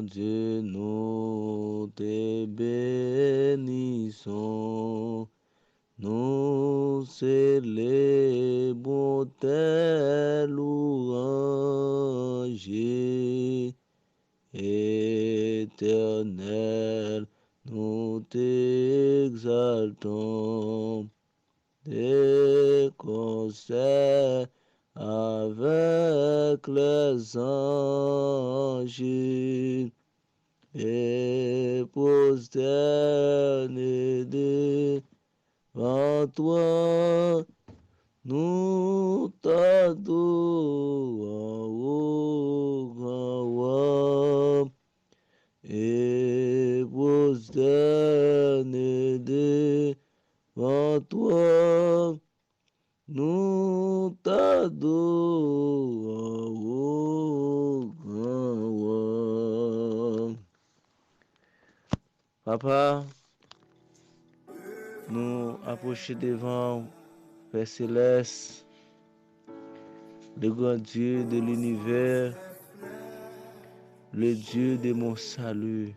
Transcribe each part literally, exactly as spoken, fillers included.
Bondye, nou te benison, nou selebre w, te louanje, Etènèl, nou te egzalte w. De konsè avèk lèzanj, e pwostène devan twòn, nou t adore w, gran wa, e pwostène devan twòn, nou t adore w, gran wa. Papa, nou apwoche devan w, Pè Selès, le grand Dieu de l'univers, le Dieu de mon salut.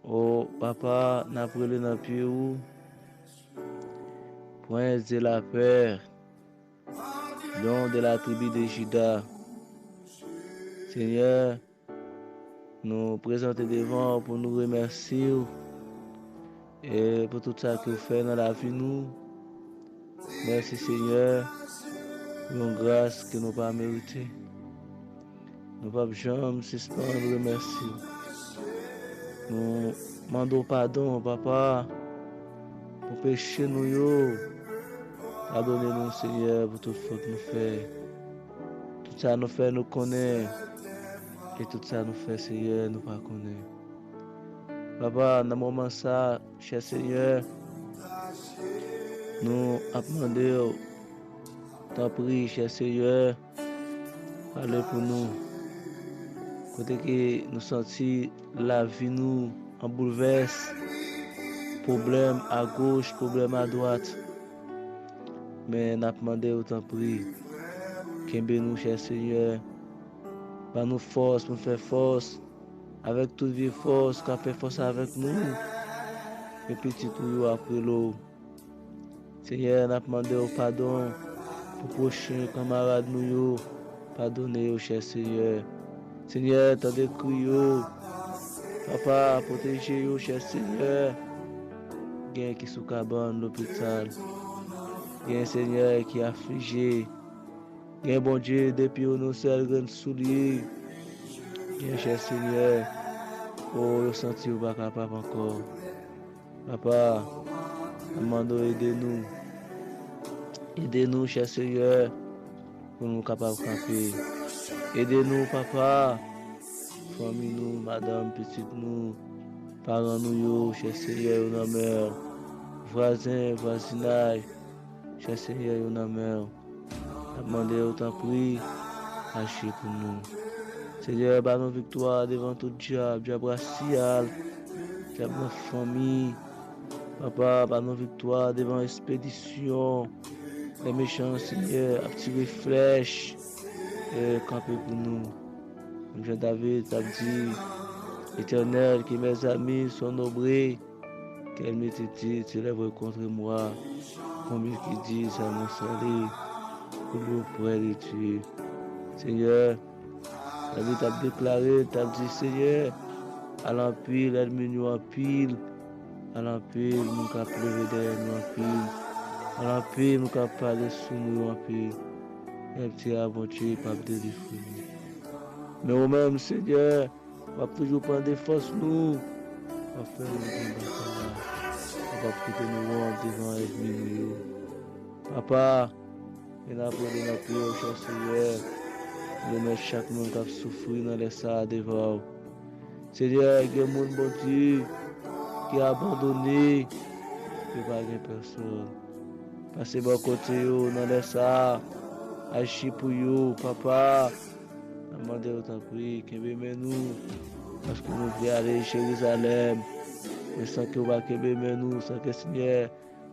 O Papa, n ap rele nan pye w, Prince de la paix, Lion de la tribu de Juda. Senyè, nou prezante devan w pou nou remèsye w e pou tout sa ke w fè nan lavi nou. Mèsi, Senyè, pou yon gras ke nou pa merite. Nou p ap janm sispann remèsye w. Nou mande w padon, Papa, pou peche nou yo. Padone nou, Senyè, pou tout fòt nou fè. Tout sa nou fè, nou konnen. E tout sa nou fè, Senyè, nou pa konnen. Papa, nan moman sa, chè Senyè, nou ap mande w, tanpri, chè Senyè, pale pou nou. Kote ke nou santi lavi nou an boulvès, pwoblèm agoch, pwoblèm adwat. Men n ap mande w, tanpri, kenbe nou, chè Senyè. Ban nou fòs pou n fè fòs avèk tout vye fòs k ap fè fòs avèk nou. Men pitit ou yo ap rele w. Senyè, n ap mande w padon pou pwochen kanmarad nou yo. Padone yo, chè Senyè. Senyè, tande kri yo. Papa, pwoteje yo, chè Senyè. Gen ki sou kabann lopital. Gen, Senyè, ki aflije. Gen, Bondye, depi yo nan sèl grenn soulye. Gen, chè Senyè. O, yo santi yo pa kapab ankò. Papa, m mande w ede nou. Ede nou, chè Senyè, pou nou kapab kanpe. Ede nou, Papa. Fanmi nou, madanm, pitit nou, paran nou yo, chè Senyè, yo nan men w. Vwazen, vwazinaj, chè Senyè, yo nan men w. N ap mande w, tanpri, aji pou nou. Senyè, ba nou viktwa devan tout dyab, dyab rasyal, dyab nan fanmi. Papa, ba nou viktwa devan espedisyon. Lè mechan, Senyè, ap tire flèch, e kanpe pou nou. Menm jan David t ap di, Etènèl, que mes ennemis soient nombreux, qu'ennemis te disent, se lève contre moi, combien qui disent à mon salut, pour nous près de Dieu. Senyè, David t ap deklare, t ap di, Senyè, al anpil, ènmi nou anpil, al anpil, moun k ap leve dèyè nou anpil, al anpil, moun k ap pale sou nou yo anpil. Lè m di a Bondye p ap delivre nou. Men ou menm, Senyè, w ap toujou pran defans nou. W ap fè nou gen batay la. W p ap kite nou wont devan ènmi nou yo. Papa, e n ap rele nan pye w, chè Senyè. Remèt chak moun k ap soufri nan lè sa a devan w. Senyè, gen moun, Bondye, ki abandone, yo pa gen pèsòn. Pase bò kote yo nan lè sa a, aji pou yo, Papa. N ap mande w, tanpri, kenbe men nou, paske nou vle ale Jerizalèm, men san ke w pa kenbe men nou, san ke, Senyè,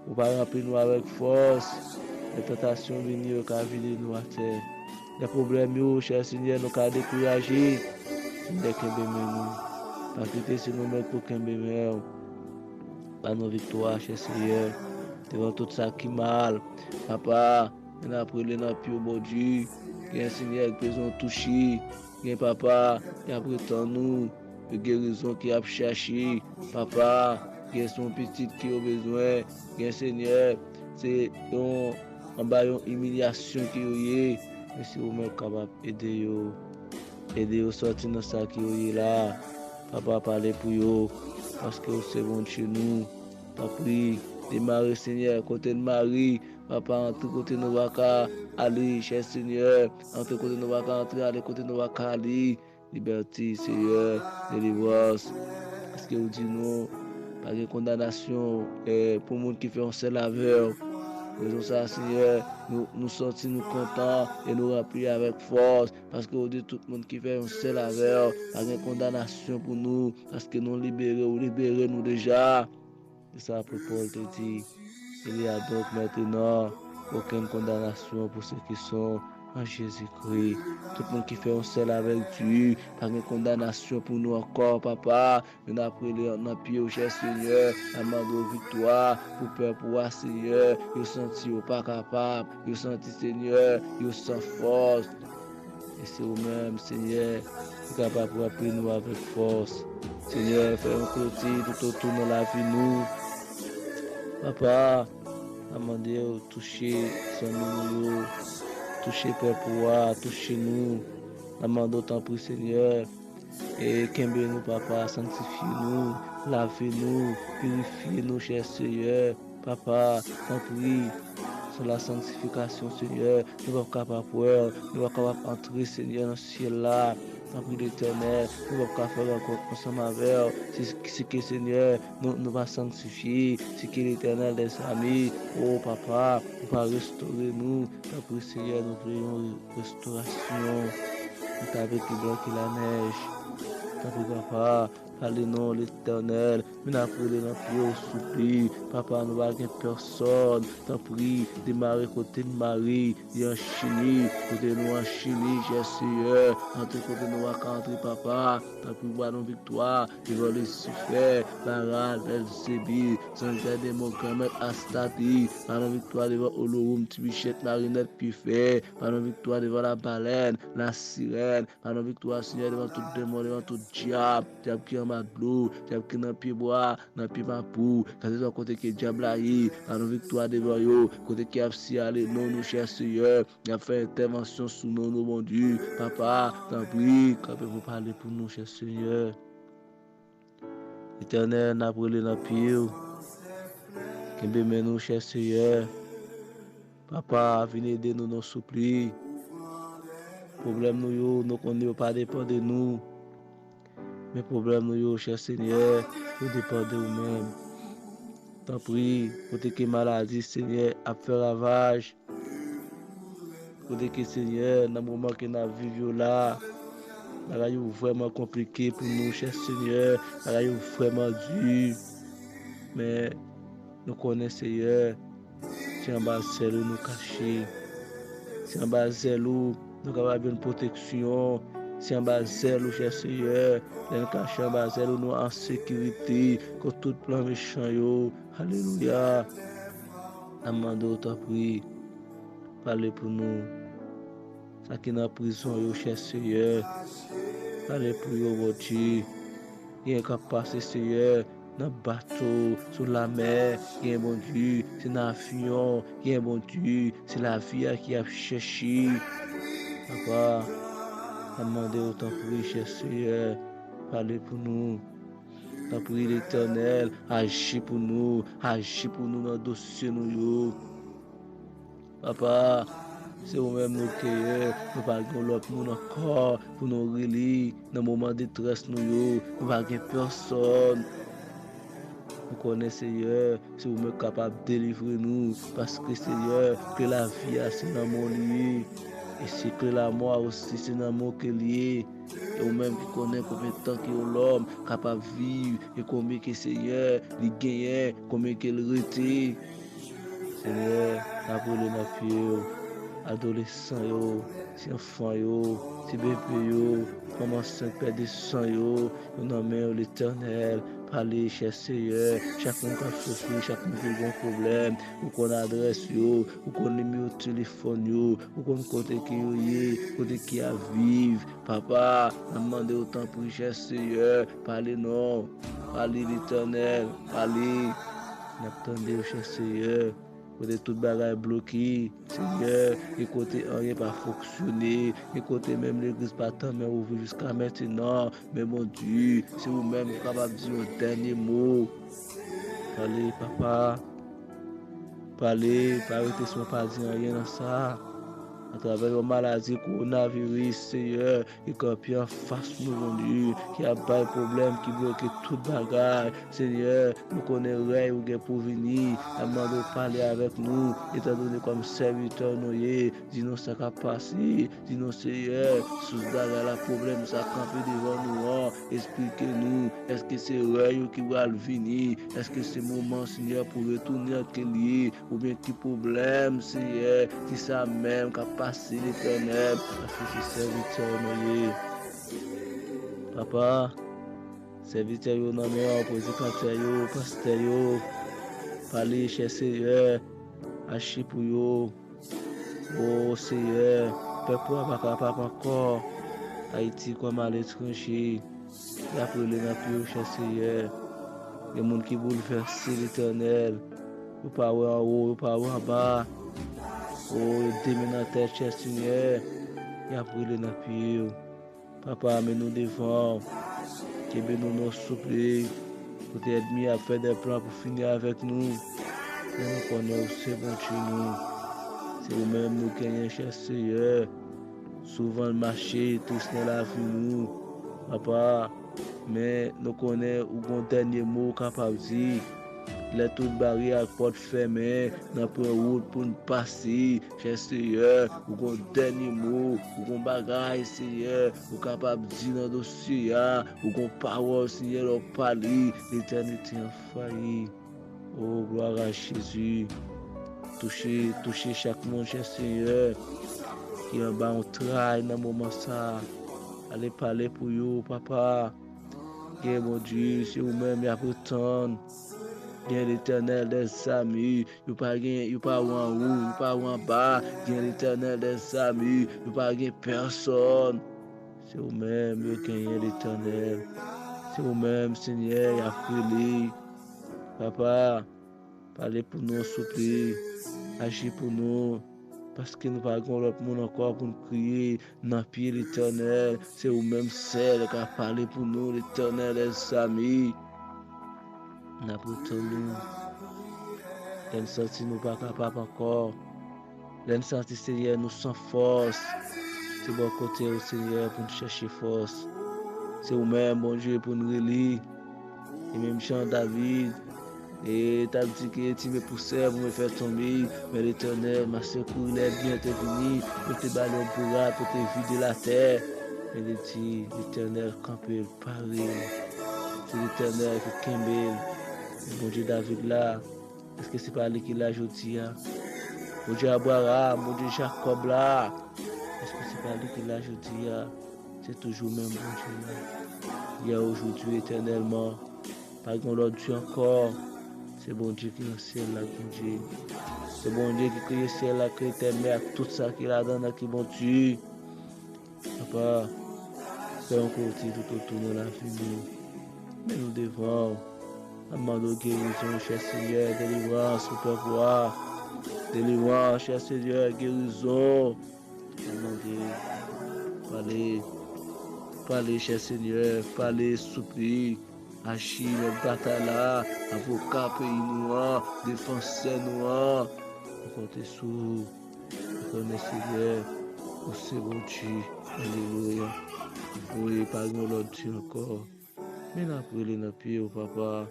ou pa ranpli nou avèk fòs, lè tantasyon vini, yo ka vide nou atè. Lè pwoblèm yo, chè Senyè, nou ka dekouraje. Senyè, kenbe men nou. Pa kite se nou menm pou kenbe men w. Ban nou viktwa, chè Senyè, devan tout sa ki mal. Papa, nou ap rele nan pye w, Bondye. Gen, Senyè, ki bezwen touche. Gen, papa, y ap retann ou. Gen gerizon ki ap chache. Papa, gen se yon pitit ki yo bezwen. Gen, Senyè, se yon, anba yon imilyasyon ke yo ye. Men se ou menm k kapab ede yo. Ede yo sòti nan sa ke yo ye la. Papa, pale pou yo, paske ou se Bondye nou. Tanpri, demare, Senyè, kote n mare. Papa, antre kote nou pa ka ale, chè Senyè. Antre kote nou pa ka antre, ale kote nou pa ka ale. Libète, Senyè, delivrans. Paske ou di nou, pa gen kondanasyon, eh, pou moun ki fè yon sèl avè w. Rezon sa, Senyè, nou, nou santi nou kontan e nou ranpli avèk fòs. Paske ou di tout moun ki fè yon sèl avè w, pa gen kondanasyon pou nou. Paske nou libere, ou libere nou deja. Se sa apot Pòl te di. Il y a donc maintenant aucune condamnation pour ceux qui sont en Jésus-Christ. Tout moun ki fè yon sèl avèk Dye, pa gen kondanasyon pou nou ankò, papa. Men n ap rele nan pye w, chè Senyè, n ap mande w viktwa pou pèp ou a, Senyè. Yo santi yo pa kapab, yo santi, Senyè, yo san fòs. E se ou menm, Senyè, ki kapab ranpli nou avèk fòs. Senyè, fè yon kloti toutotou nan lavi nou. Papa, n ap mande w touche zanmi nou yo, touche pèp ou a, touche nou. N ap mande w tanpri, Senyè, e kenbe nou, Papa, sanktifye nou, lave nou, pirifye nou, chè Senyè. Papa, tanpri, san la sanktifikasyon, Senyè, nou p ap kapab wè, nou p ap kapab antre, Senyè, nan syèl la. Tanpri, Letènèl, nou p ap ka fè rankont ansanm avè w. Si, si ke, Senyè, nou, nou pa sanktifye, si ke Letènèl dèzame, o Papa, ou pa restore nou. Tanpri, Senyè, nou vle yon restorasyon. Nou ta vle pi blan ke lanèj. Tanpri, Papa, pale non, Letènèl. Men n ap rele nan pye w, souple. Papa, nou pa gen pèsòn. Tanpri, demare kote n mare. Li anchini, kote nou anchini, chè Senyè. Antre kote nou pa ka antre, Papa. Tanpri, ba nou viktwa devan Lisifè, Baal, Bèlzebi, zanj dènye demon, granmèt Astati. Ba nou viktwa devan Olowoum, Tibichèt, Marinèt, Pyefè. Ba nou viktwa devan Labalèn, Lasirèn. Ba nou viktwa, Senyè, devan tout demon, devan tout dyab, dyab ki anba dlo, dyab ki nan pyebwa, nan pye mapou, kèlkeswa kote ke dyab la ye, ba nou viktwa devan yo, kote ke y ap siyale non nou, chè Senyè, y ap fè entèvansyon sou non nou, Bondye, Papa, tanpri, kanpe pou pale pou nou, chè Senyè. Letènèl, n ap rele nan pye w, kenbe men nou, chè Senyè. Papa, vin ede nou non, souple. Pwoblèm nou yo, nou konnen yo pa depann de nou. Men pwoblèm nou yo, chè Senyè, yo depann de ou menm. Tanpri, kote ke maladi, Senyè, ap fè ravaj, kote ke, Senyè, nan moman ke n ap viv yo la, bagay yo vrèman konplike pou nou, chè Senyè, bagay yo vrèman di. Men, nou konnen, Senyè, se anba zèl ou nou kache. Se anba zèl ou nou kapab jwenn pwoteksyon. Se anba zèl ou, chè Senyè. Lè n kache anba zèl ou, nou an sekirite kont tout plan mechan yo. Alelouya. N ap mande w, tanpri, pale pou nou. Sa ki nan prizon yo, chè Senyè, pale pou yo, Bondye. Gen k ap pase, Senyè, nan bato, sou lamè, gen, Bondye, se nan avyon, gen, Bondye, se lavi a ki ap chèche. Papa, n ap mande w, tanpri, chè Senyè, pale pou nou. Tanpri, Letènèl, aji pou nou, aji pou nou nan dosye nou yo. Papa, se ou menm nou genyen, nou pa gen lòt moun ankò pou nou rele nan moman detrès nou yo, nou pa gen pèsòn. Nou konnen, Senyè, se ou menm k kapab delivre nou, paske, Senyè, kle lavi a se nan men w li ye, e se kle lamò a osi se nan men w ke li ye. E ou menm ki konnen konbyen tan ke yon lòm kapab viv, e konbyen ke, Senyè, li genyen, konbyen ke l rete. Senyè, n ap rele nan pye w, adolesan yo, ti anfan yo, ti bebe yo, fanm ansent pèdi san yo, yo nan men w, Letènèl. Pale, chè Seyè, chak moun k ap soufri, chak moun ki gen pwoblèm, ou konn adrès yo, ou konn nimewo telefòn yo, ou konn kote ke yo ye, kote ke y ap viv. Papa, n ap mande w, tanpri, chè Seyè, pale non. Pale, Letènèl, pale. N ap tande w, chè Seyè. Kote tout bagay bloke, Senyè, e kote anyen pa fonksyone, e kote menm legliz pa tanmen ouvri jiska mentenan. Men Bondye, se ou menm ki kapab di yon dènye mo. Pale, Papa. Pale, pa rete san w pa di anyen nan sa. Atravè yon maladi kowonaviris, Seyè, ki kanpe anfas nou, Bondye, ki ap bay pwoblèm, ki bloke tout bagay. Senyè, nou konnen rèy ou gen pou vini. N ap mande w pale avèk nou, etandone kòm sèvitè w nou ye, di nou sa k ap pase, di nou, Seyè, sous bagay la, pwoblèm sa kanpe devan nou an, eksplike nou, èske se rèy ou ki pral vini, èske se moman, Senyè, pou retounen an ke l ye, oubyen ki pwoblèm, Seyè, ki sa menm k ap pase, Letènèl, paske se sèvitè w nou ye. Papa, sèvitè yo nan men w, predikatè yo, pastè yo, pale, chè Seyè, aji pou yo. O Seyè, pèp ou a pa kapab ankò. Ayiti kòm aletranje, y ap rele nan pye w, chè Seyè. Gen moun ki boulvèse, Letènèl. Yo pa wè anwo, yo pa wè anba. O, yo de men nan tèt, chè Seyè. Y ap rele nan pye w. Papa, men nou devan w. Kenbe nou non, souple. Kote ènmi a ap fè de plan pou fini avèk nou, men nou konnen ou se Bondye nou. Se ou menm nou genyen, chè Seyè. Souvan n mache tris nan lavi nou, Papa, men nou konnen ou gon dènye mo ou kapab di. Lè tout baryè ak pòt fèmen, n ap pran wout pou n pase. Chè Seyè, ou gon dènye mo, ou gon bagay, Seyè, ou kapab di nan dosye a, ou gon pawòl, Seyè, lè w pale, letènite an fayi. O, glwa a Jezi. Touche, touche chak moun, chè Seyè, ki anba yon tray nan moman sa a. Ale pale pou yo, Papa. Gen Bondye, se ou menm y ap retann. Gen Letènèl dèzame, yo pa gen, yo pa wè anwo, yo pa wè anba. Gen Letènèl dèzame, yo pa gen pèsòn. Se ou menm yo genyen, Letènèl. Se ou menm, Senyè, y ap rele. Papa, pale pou nou, souple. Aji pou nou. Paske nou pa gen lòt moun ankò pou n kriye nan pye, Letènèl. Se ou menm sèl k ap pale pou nou, Letènèl dèzame. N ap retann ou. Lè n santi nou pa kapab ankò. Lè n santi, Senyè, nou san fòs. Se bò kote w, Senyè, pou n chèche fòs. Se ou menm, Bondye, pou n rele. E menm jan David, e t ap di ke ti me pousè pou me fè tonbe, men Letènèl, m ap sekouri lè ènmi an te vini, yo te ba l yon bourad pou te vide l atè. Men li di, Letènèl kanpe l, pare l. Se Letènèl ki kenbe l. Men Bondye David la, èske se pa li ki la jodi a? Bondye Abraram, Bondye Jakòb la, èske se pa li ki la jodi a? Se toujou menm Bondye la. Yè, ojodi, etènèlman. Pa gen lòt Dye ankò. Se Bondye ki nan syèl la, Bondye. Se Bondye ki kreye syèl la, kreye tè, mè ak tout sa ki ladan l, ki Bondye. Papa, fè yon kouvèti tout otou nan lavi nou. Men nou devan w. N ap mande w gerizon, chè Senyè, delivrans pou pèp ou a. Delivrans, chè Senyè, gerizon. N ap mande w pale, pale, chè Senyè, pale, souple. Aji, mèt batay la, avoka peyi nou an, defansè nou an. Nou konte sou ou. Nou konnen, Senyè, ou se Bondye. Alelouya. Wi, pa gen lòt Dye ankò. Men n ap rele nan pye w, Papa.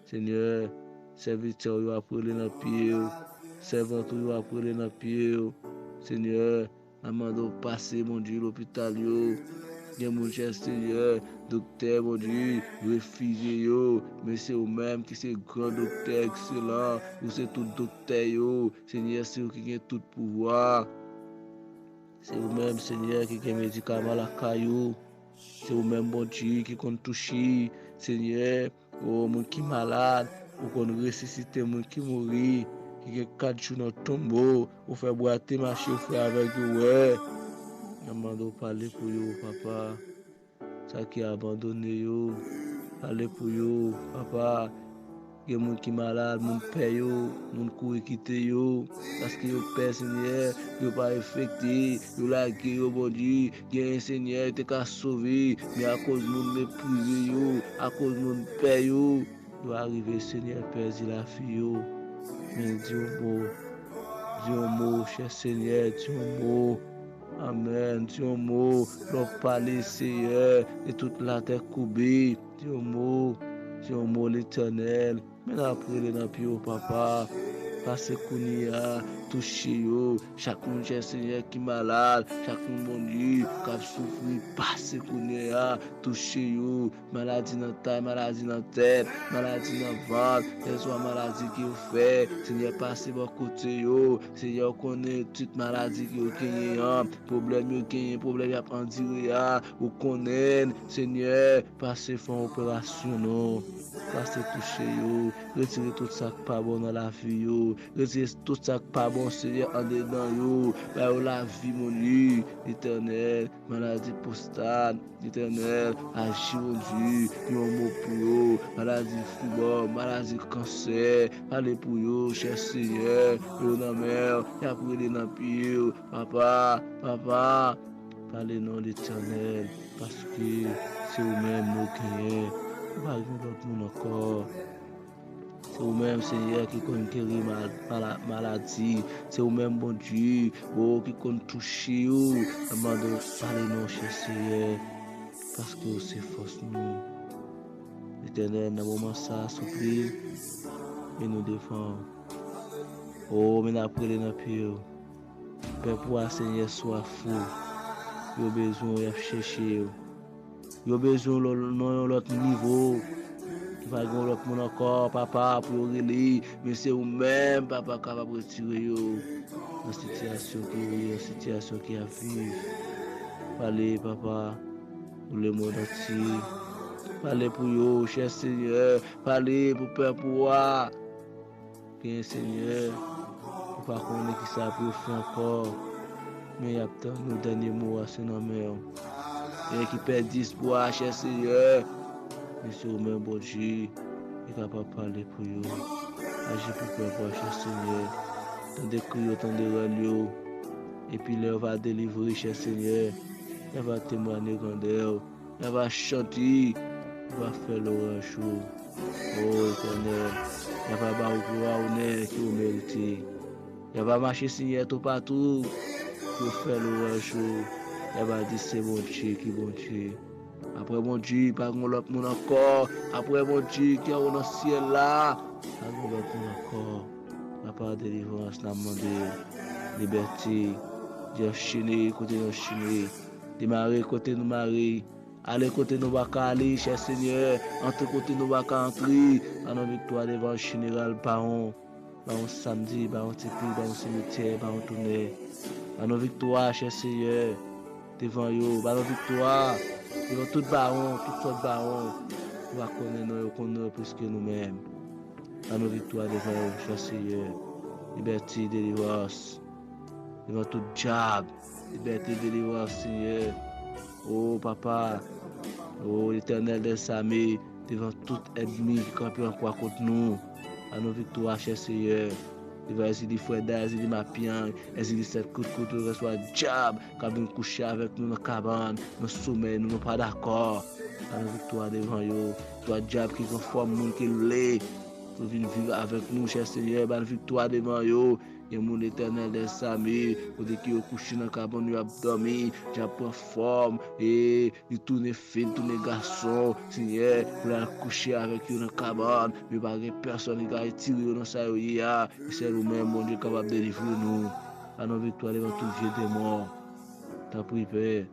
Senyè, sèvitè w yo ap rele nan pye w. Sèvant ou yo ap rele nan pye w. Senyè, n ap mande w pase, Bondye, lopital yo. Gen moun, chè Senyè, doktè, Bondye, refize yo. Men se ou menm ki se gran doktè ekselan. Ou se tout doktè yo. Senyè, se ou ki gen tout pouvwa. Se ou menm, Senyè, ki gen medikaman lakay ou. Se ou menm, Bondye, ki konn touche, Senyè, o moun ki malad, ou konn resisite moun ki mouri, ki gen kat jou nan tonbo, ou fè bwate mache, ou fè avèg yo wè. N ap mande w pale pou yo, papa. Sa ki abandone yo, pale pou yo, papa. Gen moun ki malad, moun pè yo, moun kouri kite yo, paske yo pè, Senyè, yo pa enfekte, yo lage yo, Bondye. Genyen, Senyè, te ka sove, men akoz moun meprize yo, akoz moun pè yo, yo arive, Senyè, pèdi lavi yo. Men di yon mo, di yon mo, chè Senyè, di yon mo. Amèn. Di yon mo, lè w pale, Senyè, e tout latè koube. Di yon mo, di yon mo, Letènèl. Men n ap rele nan pye w, papa. Pase kounye a, touche yo. Chak moun, chè Senyè, ki malad, chak moun, Bondye, k ap soufri, pase kounye a, touche yo. Maladi nan tay, maladi nan tèt, maladi nan vant, kèlswa maladi ke yo fè, Senyè, pase bò kote yo. Senyè, ou konnen tout maladi ke yo genyen an, pwoblèm yo genyen, pwoblèm y ap andire a, ou konnen, Senyè, pase fè yon operasyon non, pase touche yo, retire tout sa k pa bon nan lavi yo, retire tout sa k pa bon, Senyè, andedan yo, ba yo lavi, Bondye, Letènèl, maladi pwostat, Letènèl, aji, Bondye, di yon mo pou yo, maladi fibwòm, maladi kansè, pale pou yo, chè Senyè, yo nan men w, y ap rele nan pye w, papa, papa, pale non, Letènèl, paske se ou menm nou genyen, nou pa gen lòt moun ankò. Se ou menm, Senyè, ki konn geri mal-, mala-, maladi. Se ou menm, Bondye, o, ki konn touche yo. N ap mande w pale non, chè Senyè, paske ou se fòs nou. Letènèl, nan moman sa a, souple, men nou devan w. O, men n ap rele nan pye w. Pèp ou a, Senyè, swaf ou. Yo bezwen w, y ap chèche w. Yo bezwen w lò-, nan yon lòt nivo. Ki pa gen yon lòt moun ankò, papa, pou yo rele. Men se ou menm, papa, kapab retire yo nan sitiyasyon ke yo ye, nan sitiyasyon ke y ap viv. Pale, papa, pou lemonn antye. Pale pou yo, chè Senyè. Pale pou pèp ou a. Genyen, Senyè, yo pa konnen kisa pou yo fè ankò. Men y ap tann ou, dènye mo a se nan men w. Genyen ki pèdi espwa, chè Senyè. Men se ou menm, Bondye, ki kapab pale pou yo. Aji pou pèp ou a, chè Senyè. Tande kri yo, tande rèl yo. Epi lè yo va delivre, chè Senyè, lè yo va temwanye grandè w. Y ap chante, y ap fè lwanj ou. O Etènèl, y ap ba ou glwa, onè ke ou merite. Y ap mache, Senyè, toupatou pou fè lwanj ou. Y ap di se Bondye ki Bondye. Apre Bondye, pa gen lòt moun ankò. Apre Bondye ki anwo nan syèl la, pa gen lòt moun ankò. Papa delivrans, n ap mande libète. Di anchene kote nou anchene. Demare kote nou mare. Ale kote nou pa ka ale, chè Senyè. Antre kote nou pa ka antre. Ban nou viktwa devan jeneral bawon. Bawon Samdi, bawon Tipi, bawon Simityè, bawon Tounè. Ban nou viktwa, chè Senyè. Devan yo, ban nou viktwa. Devan tout bawon, tout sòt bawon. Yo pa konnen non, yo konnen yo plis ke nou menm. Ban nou viktwa devan yo, chè Senyè. Libète, delivrans. Devan tout dyab. Libète, delivrans, Senyè. O Papa, o Letènèl dèzame, devan tout ènmi ki kanpe an kwa kont nou. Ban nou viktwa, chè Senyè. Devan Ezili Freda, Ezili Mapyang, Ezili Sèt Kout Kout, kèlkeswa dyab k ap vin kouche avèk nou nan kabann, nan somèy nou, nou pa dakò. Ban nou viktwa devan yo. Kèlkeswa dyab ki pran fòm moun ke l vle pou vin viv avèk nou, chè Senyè, ban nou viktwa devan yo. Gen moun, Letènèl dèzame, kote ke yo kouche nan kabann, yo ap dòmi, dyab pran fòm, e li tounen fi, li tounen gason, Senyè, pou l al kouche avèk yo nan kabann, men pa gen pèsòn ki ka retire yo nan sa yo ye a, e sèl ou menm, Bondye, kapab delivre nou. Ban nou viktwa devan tout vye demon. Tanpri, Pè.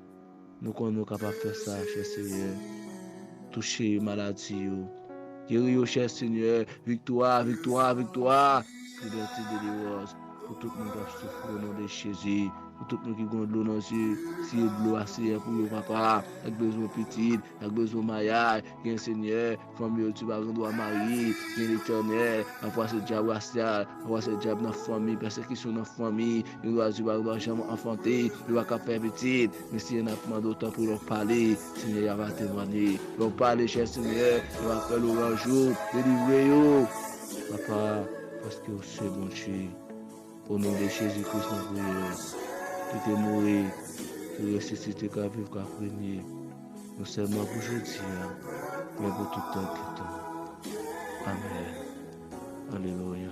Nou konnen ou kapab fè sa, chè Senyè. Touche maladi yo. Geri yo, chè Senyè. Viktwa, viktwa, viktwa. Libète, delivrans pou tout moun k ap soufri, o non de Jezi. Pou tout moun ki gen dlo nan zye, siye dlo a, Senyè, pou yo, papa. Ak bezwen pitit, ak bezwen mayaj, gen Senyè, fanmi yo, Dye pa gen dwa marye, gen Letènèl, pafwa se dyab rasyal, pafwa se dyab nan fanmi, pèsekisyon nan fanmi, gen dwa Dye pa gen dwa janm anfante, yo pa ka fè pitit, men Senyè, n ap mande w tanpri lè w pale, Senyè, y a va temwanye, lè w pale, chè Senyè, y a va fè lwanj ou, delivre yo, papa, paske ou se Bondye. O non de Jezi Kris, nou priye. Ki te mouri, ki resisite, k ap viv, k ap renye. Non sèlman pou jodi a, men pou tout tan ki tan. Amèn. Alelouya.